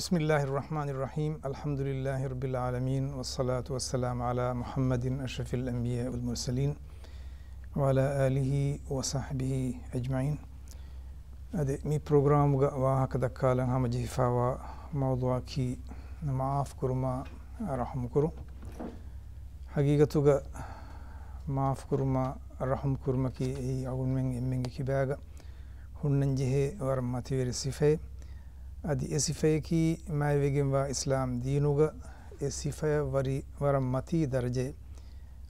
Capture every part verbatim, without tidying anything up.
بسم الله الرحمن الرحيم. الحمد لله رب العالمين، والصلاة والسلام على محمد أشرف الأنبياء والمرسلين، وعلى آله وصحبه أجمعين. އަދި މި ޕްރޮގްރާމުގަ ވާހަކަ ދައްކާލަން ހަމަޖެހިފާވާ މައުޟޫޢަކީ މަޢާފް ކުރުމާ ރަޙުމް ކުރުން. ހަގީގަތުގަ މަޢާފް ކުރުމާ ރަޙުމް ކުރުމަކީ އެއީ އަޅުގަނޑުމެން އެންމެންގެ ކިބާގަ ހުންނަންޖެހޭ ވަރަށް މަތިވެރި ސިފައެއް. އަދި އެ ސިފަޔަކީ މާތްވެގެންވާ އިސްލާމް ދީނުގަ އެ ސިފަޔަށް ވަރި ވަރަށް މަތީ ދަރަޖައެއް.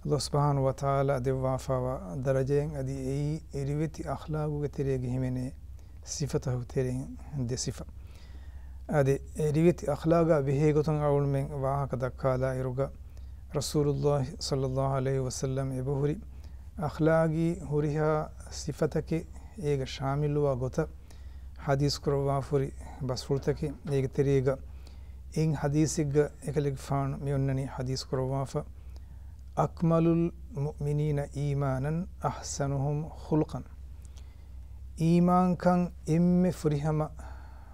ﷲ ސުބްޙާނަހޫ ވަތަޢާލާ ދެއްވާފާވާ ދަރަޖައެއް. އަދި އެއީ އެ ރިވެތި އަޚްލާގުގެ ތެރޭގަ ހިމެނޭ ސިފަތަކުގެ ތެރެއިން ދެ ސިފަ. އަދި އެ ރިވެތި އަޚްލާގާ ބެހޭގޮތުން އަޅުގަނޑުމެން ވާހަކަ ދައްކާލާ އިރުގަ، ރަސޫލުﷲ ޞައްލަﷲ ޢަލައިހި ވަސައްލަމް އެބަހުރި އަޚްލާގީ ހުރިހާ ސިފަތަކެއް އޭގަ ޝާމިލުވާ ގޮތަށް ޙަދީޘް ކުރައްވާފަހުރި ބަސްފުޅުތަކެއް. އޭގެ ތެރޭގަ އެއް ޙަދީޘެއްގަ އެކަލޭގެފާނު މި އޮންނަނީ ޙަދީޘް ކުރައްވާފަ، "أكمل المؤمنين إيمانا أحسنهم خلقا." އީމާންކަން އެންމެ ފުރިހަމަ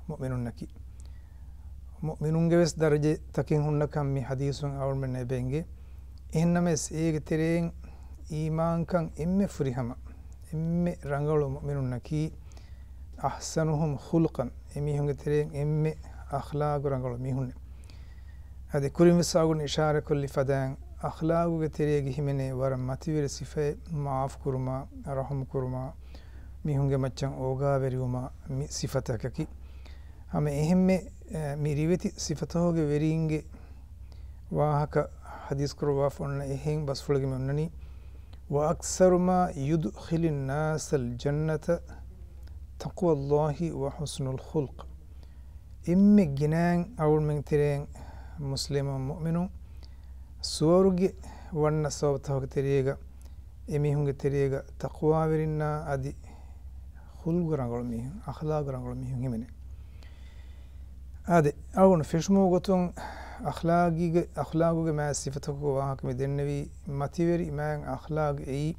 މުއުމިނުންނަކީ. މުއުމިނުންގެ ވެސް ދަރަޖަތަކެއް ހުންނަކަން މި ޙަދީޘުން އަޅުގަނޑުމެންނަށް އެބައެނގޭ. އެހެންނަމަވެސް އޭގެ ތެރެއިން އީމާންކަން އެންމެ ފުރިހަމަ، އެންމެ ރަނގަޅު މުއުމިނުންނަކީ، "أحسنهم خلقا." އެމީހުންގެ ތެރެއިން އެންމެ އަޚްލާގު ރަނގަޅު މީހުންނޭ. އަދި ކުރިން ވެސް އަޅުގަނޑު އިޝާރަތްކޮށްލި ފަދައިން، އަޚްލާގުގެ ތެރޭގަ ހިމެނޭ ވަރަށް މަތިވެރި ސިފައެއް މަޢާފް ކުރުމާ، ރަޙުމް ކުރުމާ، މީހުންގެ މައްޗަށް އޯގާވެރިވުމާ މި ސިފަތަކަކީ. ހަމަ އެހެންމެ، އެ، މި ރިވެތި ސިފަތަކުގެ ވެރީންގެ ވާހަކަ ޙަދީޘް ކުރައްވާފަ އޮންނަ އެހެން ބަސްފުޅެއް މި އޮންނަނީ، "وأكثر ما يدخل الناس الجنة تقوى الله وحسن الخلق." އެންމެ ގިނައިން އަޅުގަނޑުމެން ތެރެއިން މުސްލިމު މުއުމިނުން ސުވަރުގެ ވަންނަ ސަބަބުތަކުގެ ތެރޭގަ އެމީހުންގެ ތެރޭގަ ތަޤްވާވެރިންނާ އަދި ޚުލްޤު ރަނގަޅު މީހުން، އަޚްލާޤު ރަނގަޅު މީހުން ހިމެނޭ. އާދެ، އަޅުގަނޑު ފެށުމުގެ ގޮތުން އަޚްލާގީގެ، އަޚްލާގުގެ މާތް ސިފަތަކުގެ ވާހަކަ މި ދެންނެވީ، މަތިވެރި މާތް އަޚްލާޤު އެއީ،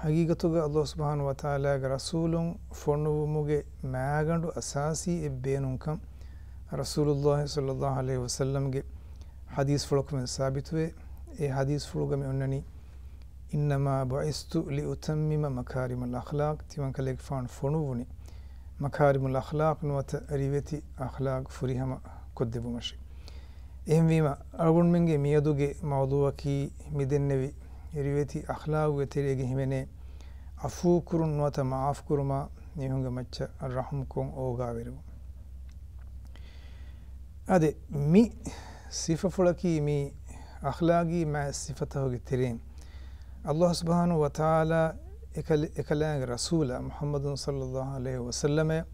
ޙަޤީޤަތުގަ ﷲ ސުބްޙާނަހޫ ވަތަޢާލާގެ ރަސޫލުން ފޮނުވުމުގެ މާގަނޑު އަސާސީ އެއް ބޭނުންކަން، ރަސޫލުﷲ ޞައްލަﷲ ޢަލައިހި ވަސައްލަމްގެ ޙަދީޘްފުޅަކުން ސާބިތުވޭ. އެ ޙަދީޘްފުޅުގަ މި އޮންނަނީ، "إنما بعثت لأتمم مكارم الأخلاق." ތިމަން ކަލޭގެފާނު ފޮނުއްވުނީ މަކާރިމުލް އަޚްލާޤް ނުވަތަ ރިވެތި އަޚްލާޤް ފުރިހަމަ ކޮށްދެއްވުމަށޭ. އެހެންވީމަ، އަޅުގަނޑުމެންގެ މިއަދުގެ މައުޟޫޢަކީ މި ދެންނެވި ރިވެތި އަޚްލާޤުގެ ތެރޭގަ ހިމެނޭ ޢަފޫކުރުން ނުވަތަ މަޢާފްކުރުމާ، މީހުންގެ މައްޗަށް ރަޙުމްކޮށް އޯގާވެރިވުން. އާދެ، މި ސިފަފުޅަކީ މި އަޚްލާޤީ މާތް ސިފަތަކުގެ ތެރެއިން، ﷲ ސުބްޙާނަހޫ ވަތަޢާލާ އެކަލެ-، އެކަލާނގެ ރަސޫލާ މުޙައްމަދު ޞައްލަﷲ ޢަލައިހި ވަސައްލަމަށް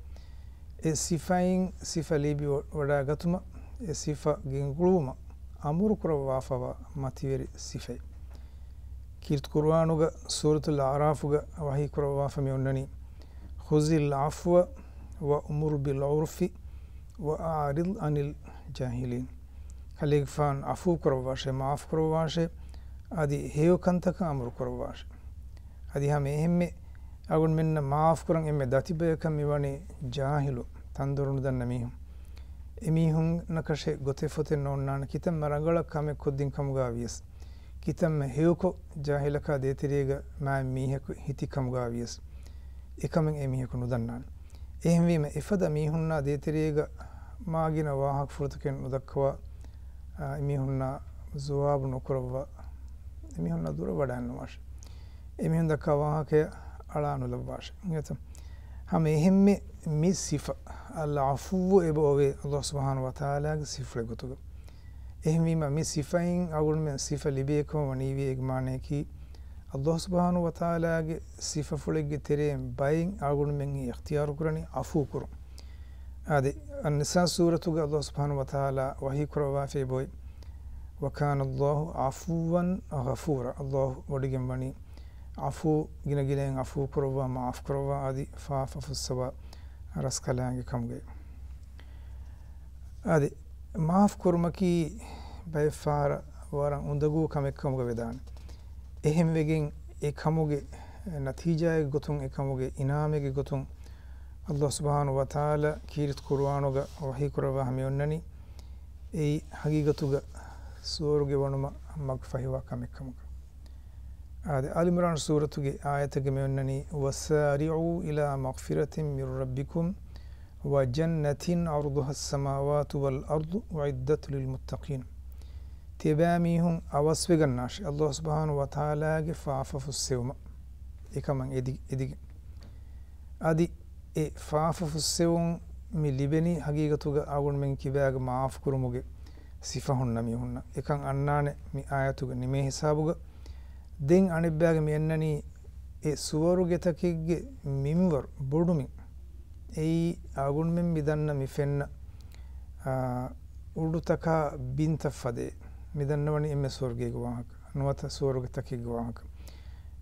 އެ ސިފައިން ސިފަ ލިބި ވަ-، ވަޑައިގަތުމަށް، އެ ސިފަ ގެންގުޅުވުމަށް އަމުރު ކުރައްވާފައިވާ މަތިވެރި ސިފައެއް. ކީރިތި ޤުރުއާނުގަ ސޫރަތުލް އަޢުރާފުގަ ވަޙީ ކުރައްވާފަ މި އޮންނަނީ، "خذ العفو وأمر بالعرف وأعرض عن الجاهلين." ކަލޭގެފާނު ޢަފޫ ކުރައްވާށޭ، މަޢާފް ކުރައްވާށޭ، އަދި ހެޔޮ ކަންތަކަށް އަމުރު ކުރައްވާށޭ. އަދި ހަމަ އެހެންމެ އަޅުގަނޑުމެންނަށް މަޢާފް ކުރަން އެންމެ ދަތި ބަޔަކަށް މިވަނީ ޖާހިލު، ތަންދޮރު ނުދަންނަ މީހުން. އެމީހުންނަކަށެއް ގޮތެއް ފޮތެއް ނޯންނާނެ، ކިތަންމެ ރަނގަޅަށް ކަމެއް ކޮށްދިން ކަމުގަ ވިޔަސް، ކިތަންމެ ހެޔޮކޮށް ޖާހިލަކާ ދޭތެރޭގަ މާތް މީހަކު ހިތި ކަމުގަ ވިޔަސް، އެކަމެއް އެމީހަކު ނުދަންނާނެ. އެހެންވީމަ، އެފަދަ މީހުންނާ ދޭތެރޭގަ މާގިނަ ވާހަކަފުޅުތަކެއް ނުދައްކަވާ، އާ، އެމީހުންނާ ޖަވާބު ނުކުރައްވާ، އެމީހުންނާ ދުރަށް ވަޑައިނުވާށޭ. އެމީހުން ދައްކާ ވާހަކަޔަށް އަޅާ ނުލައްވާށޭ. އިނގޭތަ؟ ހަމަ އެހެންމެ މި ސިފަ، އަލް ޢަފޫ އެބައޮވޭ ﷲ ސުބްޙާނަހޫ ވަތަޢާލާގެ ސިފަފުޅެއް ގޮތުގަ. އެހެންވީމަ، މި ސިފައިން އަޅުގަނޑުމެން ސިފަ ލިބޭކަމަށް ވަނީވީ އޭގެ މާނަޔަކީ، ﷲ ސުބްޙާނަހޫ ވަތަޢާލާގެ ސިފަފުޅެއްގެ ތެރެއިން ބައެއް އަޅުގަނޑުމެން އިޚްތިޔާރު ކުރަނީ ޢަފޫ ކުރުން. އާދެ، އައްނިސާ ސޫރަތުގަ ﷲ ސުބްޙާނަހޫ ވަތަޢާލާ ވަޙީ ކުރައްވާފައި ބޮއި، "وكان الله عفوا غفورا." ﷲ ވޮޑިގެން ވަނީ ޢަފޫ، ގިނަގިނައިން ޢަފޫ ކުރައްވާ، މަޢާފް ކުރައްވާ، އަދި ފާފަ ފުއްސަވާ ރަސްކަލާނގެ ކަމުގައި. އަދި މަޢާފް ކުރުމަކީ ބައެއް ފަހަރަށް ވަރަށް އުނދަގޫ ކަމެއް ކަމުގަ ވެދާނެ. އެހެންވެގެން އެ ކަމުގެ ނަތީޖާއެއް ގޮތުން، އެ ކަމުގެ އިނާމެއްގެ ގޮތުން ﷲ ސުބްޙާނަހޫ ވަތަޢާލާ ކީރިތި ޤުރުއާނުގަ ވަޙީ ކުރައްވާ މި އޮންނަނީ، އެއީ ޙަޤީޤަތުގަ ސުވަރުގެ ވަނުމަށް މަގު ފަހިވާ ކަމެއް ކަމުގަ. އާދެ، އާލި ޢިމްރާން ސޫރަތުގެ އާޔަތެއްގަ މި އޮންނަނީ، وسارعوا إلى مغفرة من ربكم وجنة عرضها السماوات والأرض أعدت للمتقين. ތިޔަބައިމީހުން އަވަސްވެގަންނާށި، ﷲ ސުބްޙާނަހޫ ވަތަޢާލާގެ ފާފަ ފުއްސެވުމަށް އެކަމަށް އެދި-، އެދިގެން. އަދި އެ ފާފަ ފުއްސެވުން މި ލިބެނީ ޙަޤީޤަތުގަ އަޅުގަނޑުމެން ކިބާގެ މާފު ކުރުމުގެ ސިފަ ހުންނަ މީހުންނަށް. އެކަން އަންނާނެ މި އާޔަތުގެ ނިމޭ ހިސާބުގަ. ދެން އަނެއްބައިގެ މި އަންނަނީ އެ ސުވަރުގެތަކެއްގެ މިންވަރު ބޮޑުމިން. އެއީ އަޅުގަނޑުމެން މި ދަންނަ މި ފެންނަ، އާ، އުޑުތަކާ ބިންތައް ފަދައިން. މި ދަންނަވަނީ އެންމެ ސުވަރުގޭގެ ވާހަކަ ނުވަތަ ސުވަރުގެތަކެއްގެ ވާހަކަ.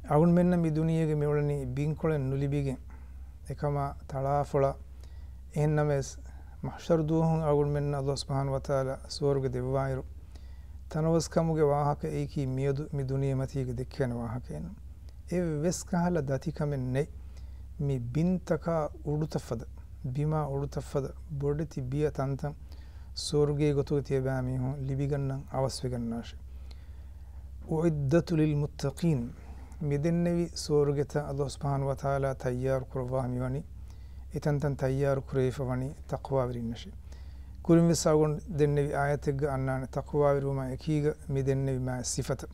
އަޅުގަނޑުމެންނަށް މި ދުނިޔޭގަ މިއުޅެނީ ބިންކޮޅެއް ނުލިބިގެން، އެކަމާ ތަޅާފޮޅާ. އެހެންނަމަވެސް، މަޙްޝަރު ދުވަހުން އަޅުގަނޑުމެންނަށް ﷲ ސުބްޙާނަހޫ ވަތަޢާލާ ސުވަރުގެ ދެއްވާއިރު، ތަނަވަސްކަމުގެ ވާހަކަ އެއީކީ މިއަދު މި ދުނިޔެމަތީގަ ދެއްކޭނެ ވާހަކައެއްނު. އެއްވެސް ކަހަލަ ދަތިކަމެއް ނެތް، މި ބިންތަކާ އުޑުތައް ފަދަ، ބިމާ އުޑުތައް ފަދަ، ބޮޑެތި ބިޔަ ތަންތަން ސުވަރުގޭ ގޮތުގަ ތިޔަބައިމީހުން ލިބިގަންނަން އަވަސްވެގަންނާށި. أعدت للمتقين. މި ދެންނެވި ސުވަރުގެތައް ﷲ ސުބްޙާނަހޫ ވަތަޢާލާ ތައްޔާރު ކުރައްވާ މިވަނީ، އެތަންތަން ތައްޔާރު ކުރެވިފަ ވަނީ ތަޤްވާވެރިންނަށޭ. ކުރިންވެސް އަޅުގަނޑު ދެންނެވި އާޔަތެއްގަ އަންނާނެ ތަޤްވާވެރިވުމާ އެކީގަ މި ދެންނެވި މާތް ސިފަތައް.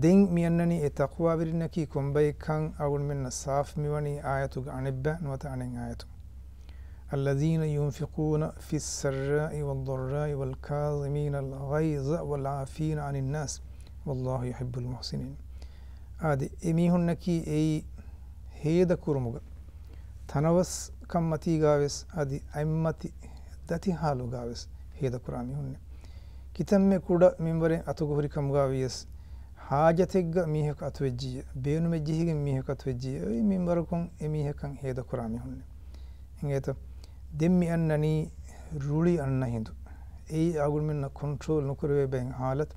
ދެން މި އަންނަނީ އެ ތަޤްވާވެރިންނަކީ ކޮންބައެއްކަން އަޅުގަނޑުމެންނަށް ސާފު މިވަނީ އާޔަތުގެ އަނެއްބައި ނުވަތަ އަނެއް އާޔަތު. الذين ينفقون في السراء والضراء والكاظمين الغيظ والعافين عن الناس والله يحب المحسنين. އާދެ، އެމީހުންނަކީ އެއީ ހޭދަ ކުރުމުގަ، ތަނަވަސްކަންމަތީގާވެސް އަދި އަތްމަތި ދަތި ހާލުގާވެސް ހޭދަކުރާ މީހުންނެއް. ކިތަންމެ ކުޑަ މިންވަރެއް އަތުގަ ހުރި ކަމުގާ ވިޔަސް، ޙާޖަތެއްގަ މީހަކު އަތުވެއްޖިއްޔާ، ބޭނުމެއްޖެހިގެން މީހަކު އަތުވެއްޖިއްޔާ، އެ މިންވަރަކުން އެ މީހަކަށް ހޭދަކުރާ މީހުންނެއް. އިނގޭތަ؟ ދެން މި އަންނަނީ ރުޅި އަންނަ ހިނދު. އެއީ އަޅުގަނޑުމެންނަށް ކޮންޓްރޯލް ނުކުރެވޭ ބައި ހާލަތު.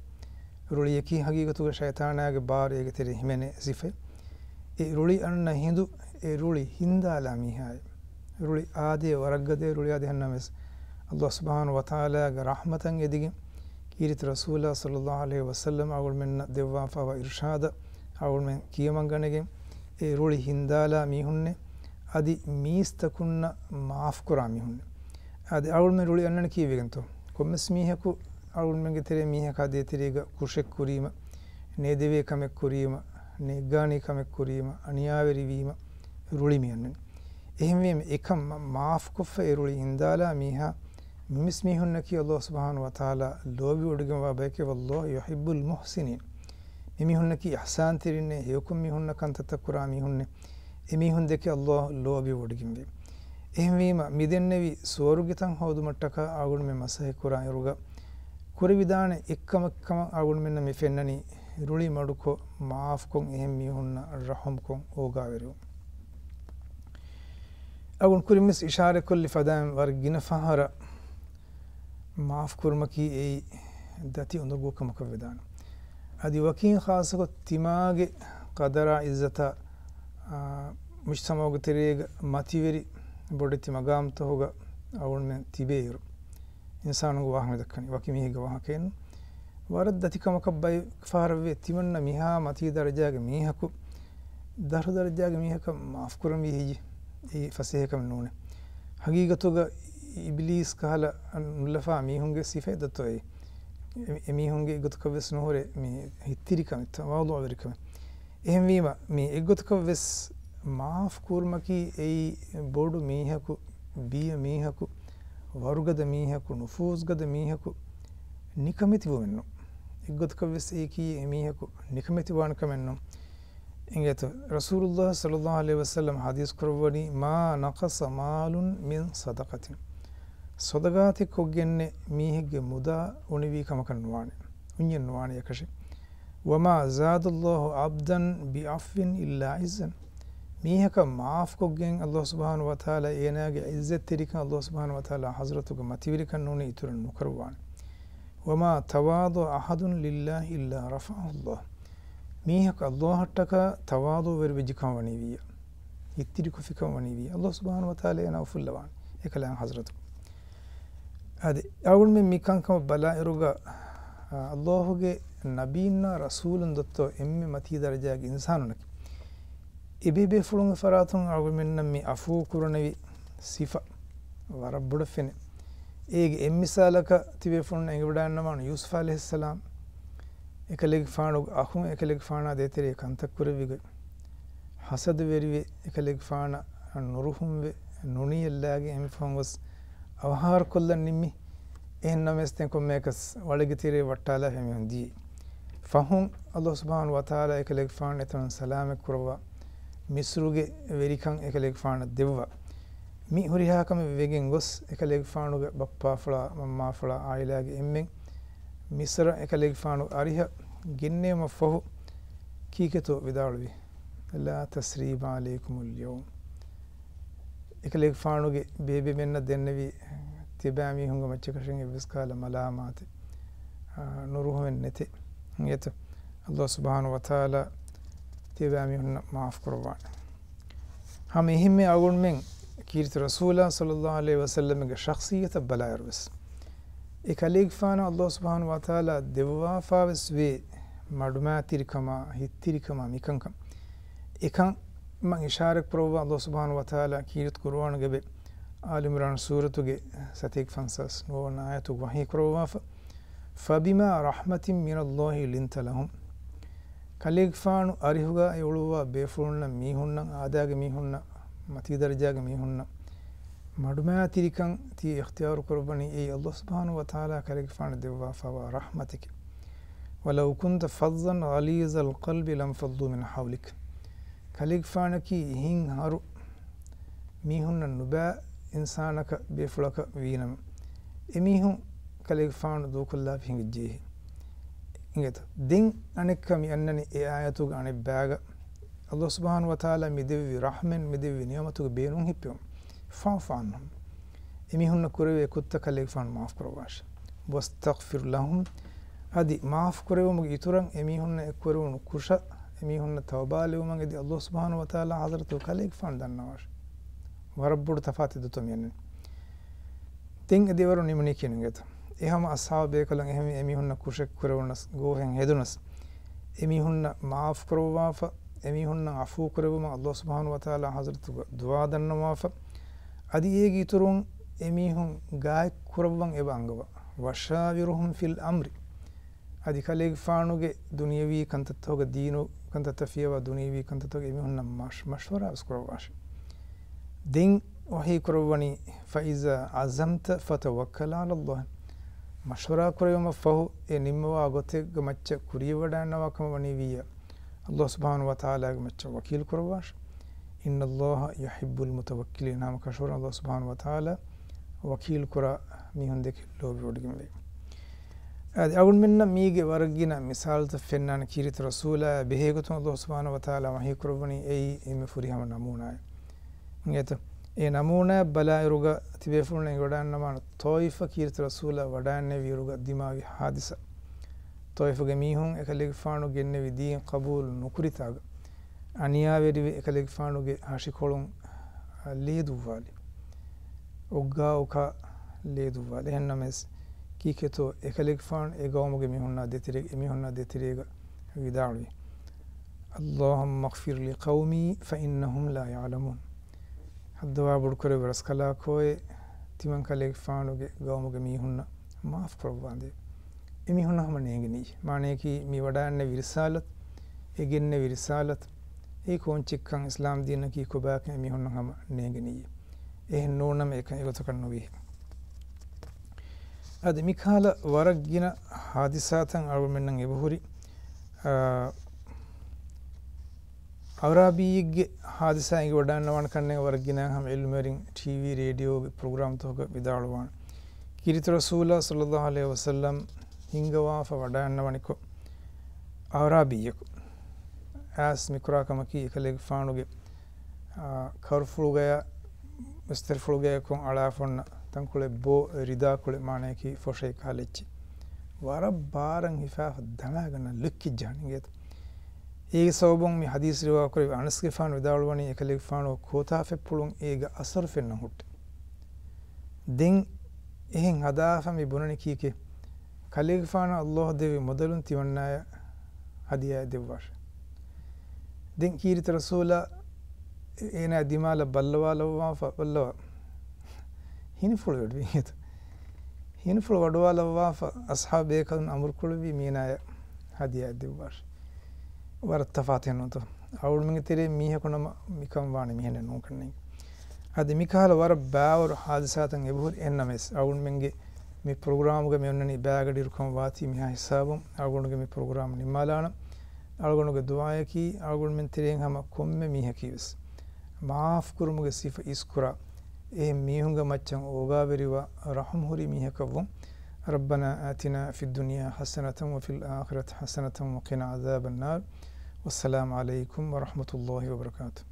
ރުޅިއަކީ ހަގީގަތުގަ ޝައިޠާނާގެ ބާރު އޭގެ ތެރޭ ހިމެނޭ ސިފައެއް. އެ ރުޅި އަންނަ ހިނދު، އެ ރުޅި ހިންދާލާ މީހާއެއް. ރުޅި އާދޭ ވަރަށް ގަދަ ރުޅި އާދޭ ހަންނަމެސް، ﷲ ސުބްޙާނަހޫ ވަތަޢާލާގެ ރަޙްމަތަށް އެދިގެން، ކީރިތި ރަސޫލާ ޞައްލައްލާހު ޢަލައިހި ވަސައްލަމް އަޅުގަނޑުމެންނަށް ދެއްވާފައިވާ އިރުޝާދަށް އަޅުގަނޑުމެން ކިޔަމަން ގަނެގެން، އެ ރުޅި ހިންދާލާ މީހުންނެއް، އަދި މީސްތަކުންނަށް މާފުކުރާ މީހުންނެއް. އަދި އަޅުގަނޑުމެން ރުޅި އަންނަނީ ކީއްވެގެންތޯ؟ ކޮންމެސް މީހަކު އަޅުގަނޑުމެންގެ ތެރޭ މީހަކާ ދޭތެރޭގަ ކުށެއް ކުރީމަ، ނޭދެވޭ ކަމެއް ކުރީމަ، ނޭއްގާނީ ކަމެއް ކުރީމަ، އަނިޔާވެރިވީމަ، ރުޅި މި އަންނަނީ. އެހެންވީމަ، އެކަން މަ-، މާފުކޮށްފަ އެ ރުޅި ހިންދާލާ މީހާ، މި މިސް މީހުންނަކީ ﷲ ސުބްޙާނަހޫ ވަތަޢާލާ ލޯބިވޮޑިގެންވާ ބަޔެކޭ، والله يحب المحسنين. މި މީހުންނަކީ އިޙްސާންތެރިންނޭ، ހެޔޮކޮށް މީހުންނަށް ކަންތައްތައް ކުރާ މީހުންނޭ. އެމީހުން ދެކެ ﷲ ލޯބިވޮޑިގެންވޭ. އެހެންވީމަ، މި ދެންނެވި ސުވަރުގެތައް ހޯދުމަށްޓަކާ އަޅުގަނޑުމެން މަސައްކަތް ކުރާ އިރުގަ، ކުރެވިދާނެ އެއްކަމެއްކަމަށް އަޅުގަނޑުމެންނަށް މި ފެންނަނީ، ރުޅި މަޑުކޮށް، މާފުކޮށް، އެހެން މީހުންނަށް ރަޙުމްކޮށް އޯގާވެރިވުން. އަޅުގަނޑު ކުރިންވެސް އިޝާރަތްކޮށްލި ފަދައިން ވަރަށް ގިނަ ފަހަރަށް މާފުކުރުމަކީ އެއީ ދަތި އުނދަގޫ ކަމަކަށް ވެދާނެ. އަދި ވަކިން ޚާއްޞަކޮށް ތިމާގެ ޤަދަރާ ޢިއްޒަތާ، އާ، މުޖްތަމަޢުގެ ތެރޭގަ މަތިވެރި ބޮޑެތި މަގާމްތަކުގަ އަޅުގަނޑުމެން ތިބޭއިރު، އިންސާނުންގެ ވާހަކަ މި ދައްކަނީ ވަކި މީހެއްގެ ވާހަކައެއްނު. ވަރަށް ދަތި ކަމަކަށް ބައެއް ފަހަރަށްވޭ ތިމަންނަ މިހާ މަތީ ދަރަޖާގެ މީހަކު، ދަށު ދަރަޖާގެ މީހަކަށް މާފުކުރަންވީ ހެއްޔޭ؟ އެއީ ފަސޭހަކަމެއް ނޫނޭ. ހަގީގަތުގަ އިބްލީސް ކަހަލަ ނުލަފާ މީހުންގެ ސިފައެއް ދައްތޯ އެއީ. އެ، އެމީހުންގެ އެއްގޮތަކަށްވެސް ނުހުރޭ މި ހިތްތިރިކަމެއް، ތަވާޟުޢުވެރިކަމެއް. އެހެންވީމަ، މި އެއްގޮތަކަށްވެސް މާފު ކުރުމަކީ އެއީ ބޮޑު މީހަކު، ބިޔަ މީހަކު، ވަރުގަދަ މީހަކު، ނުފޫޒުގަދަ މީހަކު ނިކަމެތިވުމެއްނު. އެއްގޮތަކަށްވެސް އެއީކީ އެމީހަކު ނިކަމެތިވާނެ ކަމެއްނު. އިނގޭތޯ، ރަސޫލުﷲ ޞައްލައްލާހު ޢަލައިހި ވަސައްލަމް ޙަދީޘް ކުރައްވަނީ، ما نقص مال من صدقة. ޞަދަޤާތެއް ކޮށްގެންނެއް މީހެއްގެ މުދާ އުނިވީ ކަމަކަށް ނުވާނެ. އުންޏެއް ނުވާނެ އެކަށެއް. وما زاد الله عبدا بعفو إلا عزا. މީހަކަށް މާފުކޮށްގެން ﷲ ސުބްޙާނަހޫ ވަތަޢާލާ އޭނާގެ ޢިއްޒަތްތެރިކަން ﷲ ސުބްޙާނަހޫ ވަތަޢާލާ ޙަޟްރަތުގަ މަތިވެރިކަން ނޫނީ އިތުރަށް ނުކުރައްވާނެ. وما تواضع أحد لله إلا رفعه الله. މީހަކު ﷲ އަށްޓަކާ ތަވާޟުޢުވެރިވެއްޖެ ކަމަށް ވަނީ ވިއްޔަ. ހިތްތިރިކޮށްފިކަމަށް ވަނީވީ. އަލްލާހު ސުބްޙާނަހު ވަތަޢާލާ އޭނާ އުފުއްލަވާނެ އެކަލާނގެ ޙަޟްރަތު. އަދި އަޅުގަނޑުމެން މި ކަންކަމަށް ބަލާއިރުގަ، އާ، އަލްލާހުގެ ނަބީންނާ ރަސޫލުން ދޮއްތޯ އެންމެ މަތީ ދަރަޖާގެ އިންސާނުންނަކީ. އެބޭބޭފުޅުންގެ ފަރާތުން އަޅުގަނޑުމެންނަށް މި އަފޫ ކުރަނިވި ސިފަ ވަރަށް ބޮޑަށް ފެނޭ. އޭގެ އެއްމިސާލަކަށް ތިބޭފުޅުން އެނގިވަޑައިގަންނަވާނެ ޔޫސުފް ޢަލައިހިއްސަލާމް. އެކަލޭގެފާނުގެ އަޚުން އެކަލޭގެފާނާ ދޭތެރޭ ކަންތައް ކުރެއްވި ގޮތް. ހަސަދަވެރިވެ، އެކަލޭގެފާނަށް ނުރުހުންވެ، ނުނިޔަތްލާގެ އެމީހުން ގޮސް އަވަހާރަކޮށްލަން ނިންމި. އެހެން ނަމަވެސް ދެން ކޮންމެއަކަސް ވަޅެއްގެ ތެރެއަށް ވައްޓާލާފަ އެމީހުން ދިޔައީ. ފަހުން އަލްލާހު ސުބްޙާނަހު ވަތަޢާލާ އެކަލޭގެފާނު އެތަނުން ސަލާމަތް ކުރައްވާ، މިޞްރުގެ ވެރިކަން އެކަލޭގެފާނަށް ދެއްވާ. މި ހުރިހާ ކަމެއް ވެގެން ގޮސް، އެކަލޭގެފާނުގެ ބައްޕާފުޅާ، މަންމާފުޅާ، އާއިލާގެ އެންމެން މިޞްރަށް އެކަލޭގެފާނު އަރިހަށް ގެންނެވުމަށް ފަހު، ކީކޭތޯ ވިދާޅުވީ؟ لا تثريب عليكم اليوم. އެކަލޭގެފާނުގެ ބޭބެމެންނަށް ދެންނެވި ތިބާމީހުންގެ މައްޗަކަށެއް އެއްވެސް ކަހަލަ މަލާމާތެއް، އާ، ނުރުހުމެއް ނެތޭ. އިނގޭތަ؟ އަލްލާހު ސުބްޙާނަހު ވަތަޢާލާ ތިބާމީހުންނަށް މާފު ކުރައްވާނެ. ހަމަ އެހެންމެ އަޅުގަނޑުމެން ކީރިތި ރަސޫލާ ޞައްލައްލާހު ޢަލައިހި ވަސައްލަމްގެ ޝަޚްޞިއްޔަތަށް ބަލާއިރުވެސް، އެ ކަލޭގެފާނަށް އަލްލާހު ސުބްޙާނަހު ވަތަޢާލާ ދެއްވާފާވެސް ވޭ މަޑުމައިތިރިކަމާ، ހިތްތިރިކަމާ މިކަންކަން. އެކަން މަން އިޝާރަތް ކުރައްވާ އަލްލާހު ސުބްޙާނަހު ވަތަޢާލާ ކީރިތި ޤުރުއާނުގެ ބެ އާލު ޢިމްރާން ސޫރަތުގެ ސަތޭކަ ފަންސާސް ނުވަވަނަ އާޔަތުގެ ވަޙީ ކުރައްވާފަ، فبما رحمة من الله لنت لهم. ކަލޭގެފާނު އަރިހުގަ އެ އުޅުއްވާ ބޭފުޅުންނަށް، މީހުންނަށް، އާދައިގެ މީހުންނަށް، މަތީ ދަރަޖާގެ މީހުންނަށް މަޑުމައިތިރިކަން ތި އިޚްތިޔާރު ކުރައްވަނީ އެއީ އަލްލާހު ސުބްޙާނަހު ވަތަޢާލާ ކަލޭގެފާނަށް ދެއްވާފައިވާ ރަޙްމަތެކޭ. ولو كنت فظا غليظ القلب لانفضوا من حولك. ކަލޭގެފާނަކީ އިހިން ހަރު މީހުންނަށް ނުބައި އިންސާނަކަށް ބޭފުޅަކަށް ވީނަމަ، އެމީހުން ކަލޭގެފާނު ދޫކޮށްލާފަ ހިނގައްޖެހޭ. އިނގޭތަ؟ ދެން އަނެއްކާ މި އަންނަނީ އެ އާޔަތުގެ އަނެއް ބައިގަ އަލްލާހު ސުބްޙާނަހު ވަތަޢާލާ މި ދެއްވި ރަޙްމަތް، މި ދެއްވި ނިޢުމަތުގެ ބޭނުން ހިއްޕެވުން. فاعف عنهم. އެމީހުންނަށް ކުރެވޭ ކުށްތައް ކަލޭގެފާނު މާފު ކުރައްވާށި. واستغفر لهم. އަދި މާފު ކުރެވުމުގެ އިތުރަށް އެމީހުންނަށް އެއްކުރެވުނު ކުށަށް، އެމީހުންނަށް ތައުބާ ލެއްވުމަށް އެދި އަލްލާހު ސުބްޙާނަހު ވަތަޢާލާ ޙަޟްރަތުގަ ކަލޭގެފާނު ދަންނަވާށި. ވަރަށް ބޮޑު ތަފާތެއް ދޯ މި އަންނަނީ. ދެން އެ ދެވަރު ނިމުނީކީ އިނގޭތަ؟ އެހަމަ އަޞްޙާބު ބޭކަލުން އެހެންވެ އެމީހުންނަށް ކުށެއް ކުރެވުނަސް، ގޯހެއް ހެދުނަސް، އެމީހުންނަށް މާފު ކުރައްވާފަ، އެމީހުންނަށް ޢަފޫ ކުރެއްވުމަށް އަލްލާހު ސުބްޙާނަހު ވަތަޢާލާ ޙަޟްރަތުގަ ދުޢާ ދަންނަވާފަ، އަދި އޭގެ އިތުރުން އެމީހުން ގާތް ކުރައްވަން އެބަ އަންގަވާ. وشاورهم في الأمر. އަދި ކަލޭގެފާނުގެ ދުނިޔަވީ ކަންތައްތަކުގަ، ދީނު ކަންތައްތައް ފިޔަވާ ދުނިޔަވީ ކަންތައްތަކުގަ އެމީހުންނަށް މަޝް-، މަޝްވަރާ ވެސް ކުރައްވާށި. ދެން ވަޙީ ކުރައްވަނީ، فإذا عزمت فتوكل على الله. މަޝްވަރާ ކުރެވުމަށް ފަހު އެ ނިންމަވާ ގޮތެއްގެ މައްޗަށް ކުރިޔަށް ވަޑައިގަންނަވާ ކަމަށް ވަނީ ވިއްޔާ، އަލްލާހު ސުބްޙާނަހު ވަތަޢާލާގެ މައްޗަށް ވަކީލު ކުރައްވާށި. إن الله يحب المتوكلين. ހަމަ ކަށަވަރުން އަލްލާހު ސުބްޙާނަހު ވަތަޢާލާ ވަކީލު ކުރާ މީހުން ދެކެ ލޯބިވޮޑިގެންވޭ. އަދި އަޅުގަނޑުމެންނަށް މީގެ ވަރަށް ގިނަ މިސާލުތައް ފެންނާނެ ކީރިތި ރަސޫލާ ބެހޭގޮތުން އަލްލާހު ސުބްޙާނަހު ވަތަޢާލާ ވަޙީ ކުރައްވަނީ އެއީ އެންމެ ފުރިހަމަ ނަމޫނާއެއް. އިނގޭތަ؟ އެ ނަމޫނާއެއް ބަލާއިރުގަ ތިބޭފުޅުން އެނގިވަޑައިގަންނަވާނެ ޠާއިފަށް ކީރިތި ރަސޫލާ ވަޑައިގެންނެވިއިރުގަ ދިމާވި ޙާދިސާ. ޠާއިފުގެ މީހުން އެކަލޭގެފާނު ގެންނެވި ދީން ޤަބޫލު ނުކުރިތާގަ އަނިޔާވެރިވެ އެކަލޭގެފާނުގެ ހަށިކޮޅުން ލޭ ދުއްވާލި. އޮއްގާ އޮކާ ލޭ ދުއްވާލި. އެހެންނަމަވެސް، ކީކޭތޯ އެކަލޭގެފާނު އެ ގައުމުގެ މީހުންނާ ދޭތެރޭ، އެމީހުންނާ ދޭތެރޭގަ ވިދާޅުވީ، اللهم اغفر لقومي فإنهم لا يعلمون. ހައްދަވާ ބޮޑުކުރެއްވި ރަސްކަލާކޯއެ، ތިމަން ކަލޭގެފާނުގެ ގައުމުގެ މީހުންނަށް މާފު ކުރައްވާނދޭ. އެމީހުންނަށް ހަމަ ނޭނގެނީ. މާނަޔަކީ މި ވަޑައިގެންނެވި ރިސާލަތު، އެ ގެންނެވި ރިސާލަތު، އެ ކޯންޗެއްކަން، އިސްލާމް ދީނަކީ ކޮބާކަން އެމީހުންނަށް ހަމަ ނޭނގެނީ. އެހެން ނޫންނަމަ އެކަން އެގޮތަކަށް ނުވީ. އަދި މިކަހަލަ ވަރަށް ގިނަ ހާދިސާތައް އަޅުގަނޑުމެންނަށް އެބަހުރި. އާ، އަޢުރާބީއެއްގެ ހާދިސާ އެނގިވަޑައިގަންނަވާނެ ކަންނޭނގެ ވަރަށް ގިނަ ހަމަ ޢިލްމުވެރިން ޓީވީ ރޭޑިއޯގެ ޕްރޮގްރާމްތަކުގަ ވިދާޅުވާނެ. ކީރިތި ރަސޫލާ ޞައްލައްލާހު ޢަލައިހި ވަސައްލަމް ހިންގަވާފަ ވަޑައިގަންނަވަނިކޮށް، އަޢުރާބީއަކު އައިސް މިކުރާ ކަމަކީ އެކަލޭގެފާނުގެ، އާ، ކަރުފުޅުގަޔާ ބިސްތަރުފުޅުގަޔަކުން އަޅާފަ އޮންނަ ތަންކޮޅެއް ބޯ ރިދާކޮޅެއް، މާނަޔަކީ ފޮށެއް ކަހަލަ އެއްޗެއް. ވަރަށް ބާރަށް ހިފާފަ ދަޅާގަންނަ ލުއްކިއްޖަހަން އިނގޭތަ؟ އޭގެ ސަބަބުން މި ޙަދީޘް ރިވާކުރެއްވި އަނަސްގެފާނު ވިދާޅުވަނީ، އެކަލޭގެފާނު ކޯތާފަތްޕުޅުން އޭގެ އަސަރު ފެންނަ ހުއްޓެ. ދެން އެހެން ހަދާފަ މި ބުނަނީ ކީކޭ؟ ކަލޭގެފާނަށް ﷲ ދެއްވި މުދަލުން ތިމަންނާޔަށް ހަދިޔާއެއް ދެއްވާށޭ. ދެން ކީރިތި ރަސޫލާ އޭނާ ދިމާލަށް ބައްލަވާލައްވާފަ، ބައްލަވާ. ހިނިފުޅު ވެޑުވި. ހިނިފުޅު ވަޑުވާލައްވާފަ، އަޞްޙާބު ބޭކަލުން އަމުރުކުރެއްވީ މީނާޔަށް ހަދިޔާއެއް ދެއްވާށޭ. ވަރަށް ތަފާތެއް ނޫންތޯ؟ އަޅުގަނޑުމެންގެ ތެރޭ މީހަކު ނަމަ މިކަން ވާނެ މިހެނެއް ނޫންކަންނޭނގެ. އަދި މިކަހަލަ ވަރަށް ބާވަރު ހާދިސާތައް އެބަހުރި. އެހެންނަމަވެސް، އަޅުގަނޑުމެންގެ މި ޕްރޮގްރާމުގަ މި އޮންނަނީ ބާގަޑިއިރުކަމަށް ވާތީ މިހާ ހިސާބުން އަޅުގަނޑުގެ މި ޕްރޮގްރާމް ނިންމާލާނަން. އަޅުގަނޑުގެ ދުޢާޔަކީ، އަޅުގަނޑުމެން ތެރެއިން ހަމަ ކޮންމެ މީހަކީވެސް މާފްކުރުމުގެ ސިފަ އިސްކުރާ، އެހެން މީހުންގެ މައްޗަށް އޯގާވެރިވާ ރަޙުމްހުރި މީހަކަށްވުން. ربنا آتنا في الدنيا حسنة وفي الآخرة حسنة وقنا عذاب النار. والسلام عليكم ورحمة الله وبركاته.